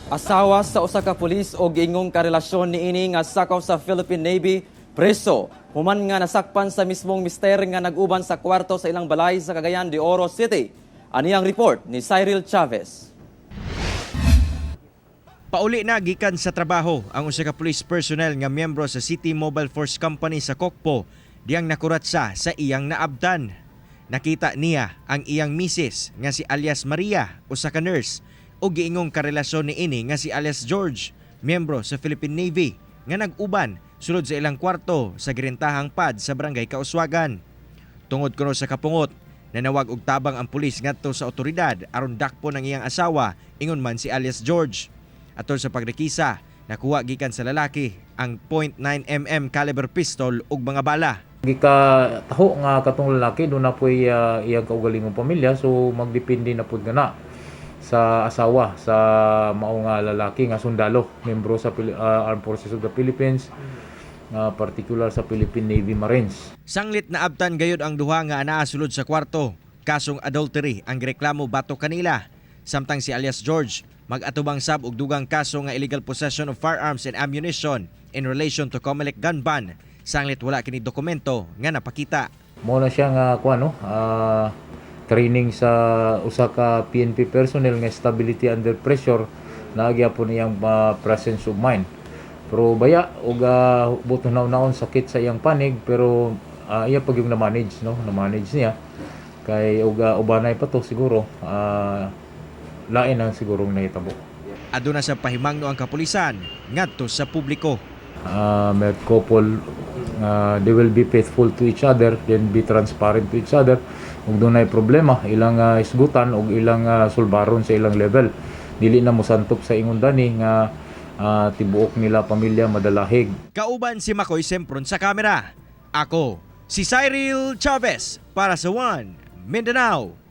Asawa sa usa ka pulis og giingong karelasyon niini nga sakaw sa Philippine Navy preso human nga nasakpan sa mismong mister nga nag-uban sa kwarto sa ilang balay sa Cagayan de Oro City. Ani ang report ni Cyril Chavez. Pauli na gikan sa trabaho ang usa ka police personnel nga miyembro sa City Mobile Force Company sa Kokpo diyang nakurat siya sa iyang naabtan. Nakita niya ang iyang misis nga si alias Maria, usa ka nurse, ug giingong karelasyon niini nga si alias George, miyembro sa Philippine Navy, nga nag-uban sulod sa ilang kwarto sa girentahang pad sa Barangay Kauswagan. Tungod kuno sa kapungot, nanawag og tabang ang pulis ngadto sa otoridad aron dakpon ang iyang asawa, ingon man si alias George. Atol sa pagrekisa, nakuha gikan sa lalaki ang .9 mm caliber pistol ug mga bala. Gika taho nga katong lalaki duna po'y iyang kaugalingong pamilya, so magdepende na pud nga na sa asawa sa mao nga lalaki nga sundalo, membro sa Armed Forces of the Philippines, nga particular sa Philippine Navy Marines. Sanglit naabtan gayud ang duha nga anaa sulod sa kwarto. Kasong adultery ang gireklamo batok kanila. Samtang si alias George mag-atubang sab og dugang kaso nga illegal possession of firearms and ammunition in relation to COMELEC gun ban. Sanglit wala kini dokumento nga napakita. Mao na siya nga kuan, no, training sa usa ka PNP personnel nga stability under pressure, naa gyapon iyang presence of mind. Pero baya og buot naon sakit sa iyang panig, pero iya pag yung na-manage, no, na-manage niya kay og ubanay pa to siguro, lain ang sigurong nahitabo. Aduna sa pahimangno ang kapulisan ngadto sa publiko. Married couple, they will be faithful to each other, then be transparent to each other. Ug dunay problema, ilang isgutan ug ilang sulbaron sa ilang level. Dili na mosantop sa ingon dani nga tibuok nila pamilya madalahig. Kauban si Makoy Sempron sa kamera. Ako, si Cyril Chavez para sa One Mindanao.